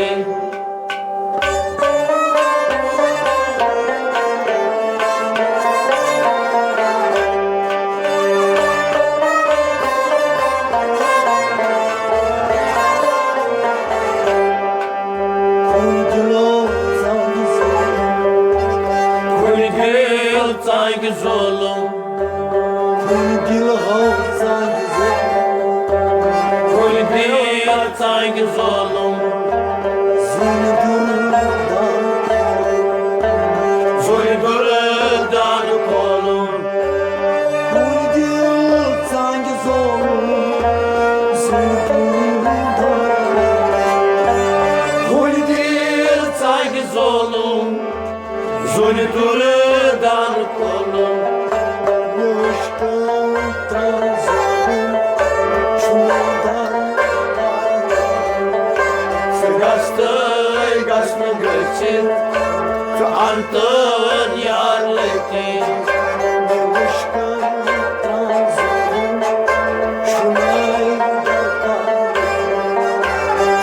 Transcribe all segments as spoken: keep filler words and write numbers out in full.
کھُلہِ دِل ژانگہِ ظولُم۔ کھُلہِ دِل ہاو ژانگہِ ظولُم۔ کھُلہِ دِل ژانگہِ ظولُم۔ زُنہِ دُر دان کھولُم۔ زُنہِ دُر دان کھولُم۔ کھُلہِ دِل ژانگہِ ظولُم۔ زُنہِ دُر دان کھولُم۔ کھُلہِ دِل ژانگہِ ظولُم۔ زُنہِ تُلہٕ دان کھولُن۔ مےٚ وٕچھ کٲم ترٛاوُن زانُن چھُنہٕ دان۔ ژٕ گژھ تہٕ گژھ نہٕ گٔژھِتھ، ژٕ اَن تہٕ یار لٔتی۔ مےٚ وٕچھ کٲم ترٛاوُن زانُن چھُنہٕ دان۔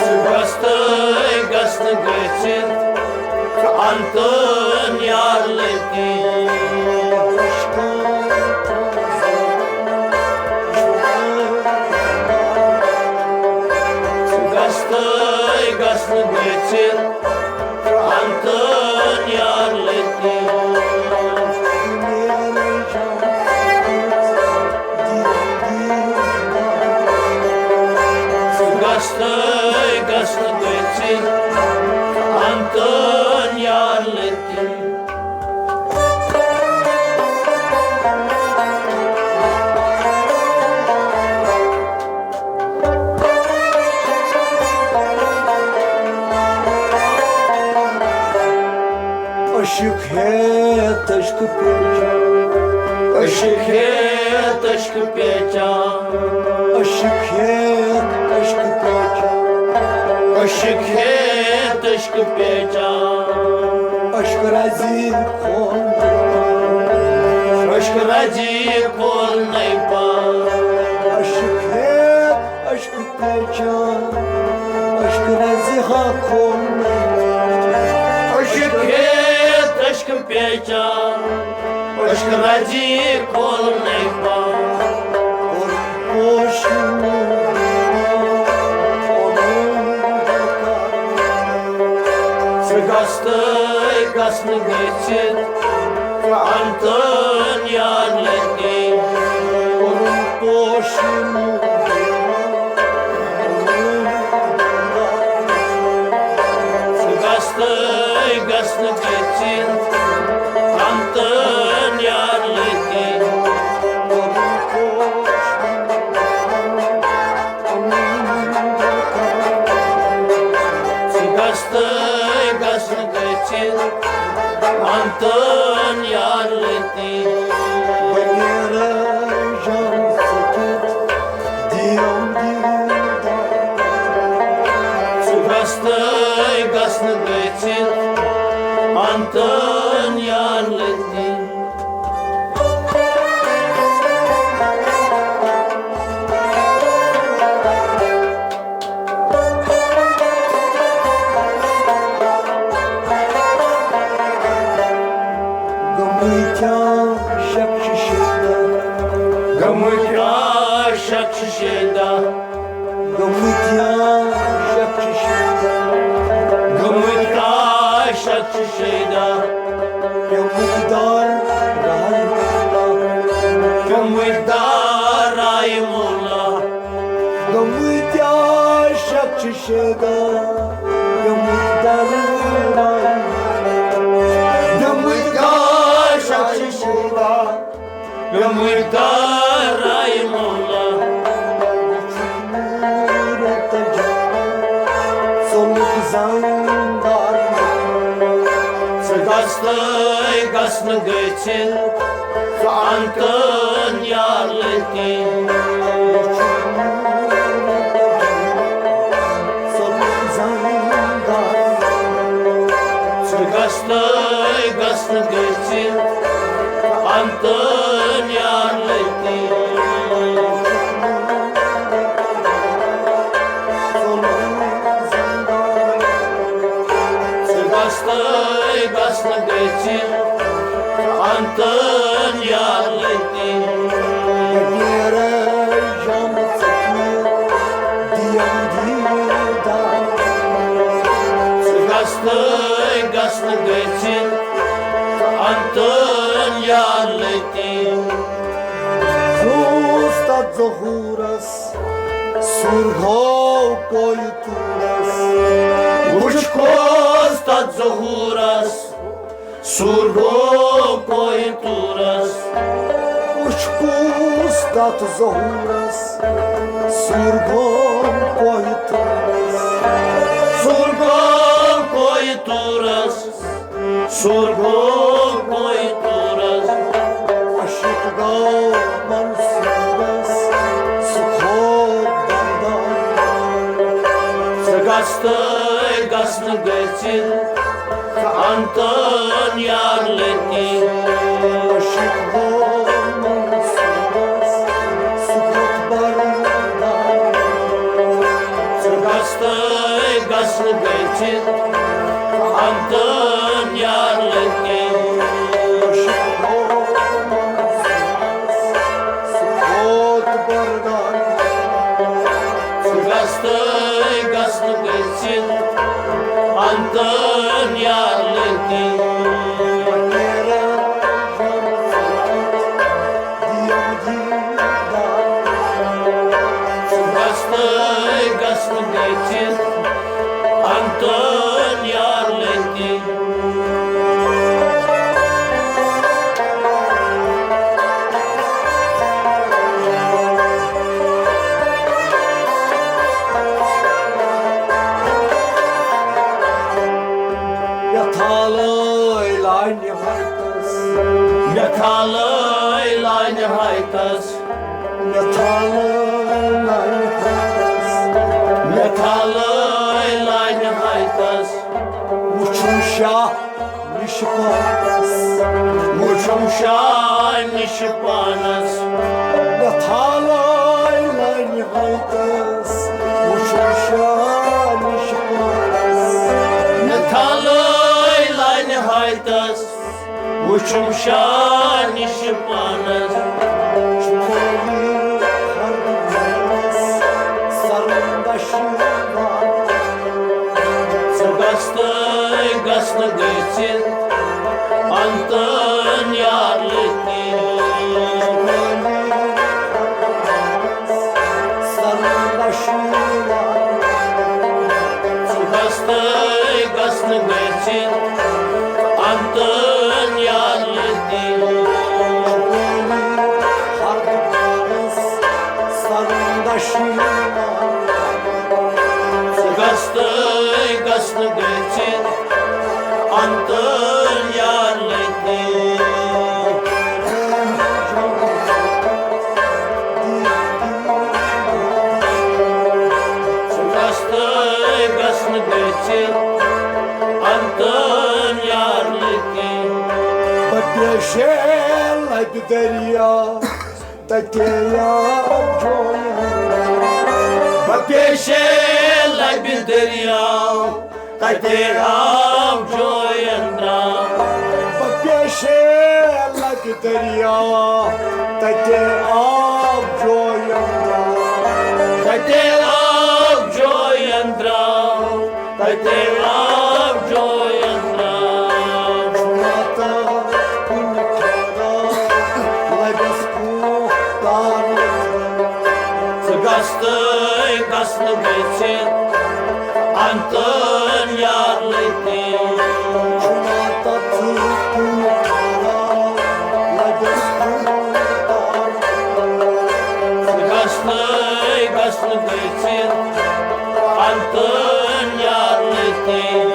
ژٕ گژھ تہٕ گژھ نہٕ گٔژھِتھ، انتن یار لتی۔ ژٕ گژھ تہٕ گژھ نہٕ گٔژھِتھ، انتن یار لتی۔ ژٕ گژھ تہٕ گژھ نہٕ گٔژھِتھ، انتن یار لتی۔ عشق ہے عشق پیچان۔ عشق ہے عشق پیچان۔ عشق ہے عشق پیچان۔ عشق ہے عشق پیچان۔ عشق رازی کھول۔ عشق رازی کھول نہیں پا۔ عشق ہے عشق پیچان۔ عشق رازی ہا کھول نہیں پا۔ عشق ہے عشق پیچان۔ عشق رازی کھول نہیں پا۔ پوش ژٕ گژھ تہٕ گژھ نہٕ گٔژھِتھ، ژٕ انتن یار لتی۔ پوش ژٕ گژھ تہٕ گژھ نہٕ گٔژھِتھ، انتن یار لتی۔ ژٕ گژھ تہٕ گژھ نہٕ گٔژھِتھ، انتن یار لتی۔ بہٕ نیرٕ جان ژٕ کیُتھ دِیَم دیٖدار۔ ژٕ گژھ تہٕ گژھ نہٕ گٔژھِتھ، انتن یار لتی۔ گٔمٕتۍ عاشق چھِ شیدا۔ گٔمٕتۍ عاشق چھِ شیدا۔ گٔمٕتۍ عاشق چھِ شیدا۔ گٔمٕتۍ عاشق چھِ شیدا۔ پیوٚمُت دار راے مولا۔ پیوٚمُت دار راے مولا۔ گٔمٕتۍ عاشق چھِ شیدا۔ پیوٚمُت دار راے۔ پیوٚمُت عاشق چھِ شیدا۔ پیوٚمُت دار راے مولا۔ ژوٚلُکھ زنٛگار۔ ژٕ گژھ تہٕ گژھ نہٕ گٔژھِتھ، ژٕ انتن یار لتی۔ ژٕ گژھ تہٕ گژھ نہٕ گٔژھِتھ، انتن یار لتی۔ گٔژھِتھ انتن یار لٔتی۔ نیرے جام ژکہِ دیم دیدار۔ ژٕ گژھ تہٕ گژھ نہٕ گٔژھِتھ انتن یار لٔتی۔ کُس تتھ ظہوٗرس سُر گوٚو کویہِ تورس؟ وٕچھ کُس تتھ ظہوٗرس سُر گوٚو کویہِ تورس؟ وٕچھ کُس تتھ ظہوٗرس سُر گوٚو کویہِ تورس؟ سُر گوٚو کویہِ تورس۔ سُر گوٚو کویہِ تورس۔ عاشق گوٚو منصوٗرس، سُہ کھوٚت بغداد۔ ژٕ گژھ تہٕ گژھ نہٕ گٔژھِتھ انتن یار لٔتی۔ عاشق گوٚو منصوٗرس، سُہ کھوٚت بغداد۔ ژٕ گژھ تہٕ گژھ نہٕ گٔژھِتھ انتن یار لٔتی۔ ژٕ گژھ تہٕ گژھ نہٕ گٔژھِتھ انتن یار لٔتی۔ ژٕ گژھ تہٕ گژھ نہٕ گٔژھِتھ انتن یار لٔتی۔ یتھ حالے لانہِ ہایتس۔ یتھ حالے لانہِ ہایتس۔ یتھ حالے لانہِ ہایتس۔ یتھ حالے لانہِ ہایتس۔ وُچھُم شاہ نِش پانس۔ وُچھُم شاہ نِش پانس۔ یتھ حالے لانہِ ہایتس۔ وُچھُم شاہ نِش پانس۔ یتھ حالے لانہِ ہایتس۔ وُچھُم شاہ نِش پانس۔ چھُ ولی ہر دُنیاہس سرن دشوار۔ ژٕ گژھ تہٕ گژھ نہٕ گٔژھِتھ انتن یار لٔتی۔ سرن دشوار۔ ژٕ گژھ تہٕ گژھ نہٕ گٔژھِتھ انتن یار لٔتی۔ ژٕ گژھ تہٕ گژھ نہٕ گٔژھِتھ انتن یار لٔتی۔ ژٕ گژھ تہٕ گژھ نہٕ گٔژھِتھ انتن یار لٔتی۔ بہٕ پیشے لبہِ دریا، تتے آو جوین۔ بہٕ پیشے لبہِ دریا، تتے آو جوین۔ بہٕ پیشے لبہِ دریا، تتے آو جوین۔ تتے آو جوین۔ تتے آو جوین۔ چھُنہ تتھ کُنہِ خٲرا، لبٮ۪س کوٗتاہ تار۔ ژٕ گژھ تہٕ گژھ نہٕ گٔژھِتھ انتن یار لٔتی۔ چھُنہ تتھ کُنہِ خٲرا، لبٮ۪س کوٗتاہ تار۔ ژٕ گژھ تہٕ گژھ نہٕ گٔژھِتھ انتن یار لٔتی۔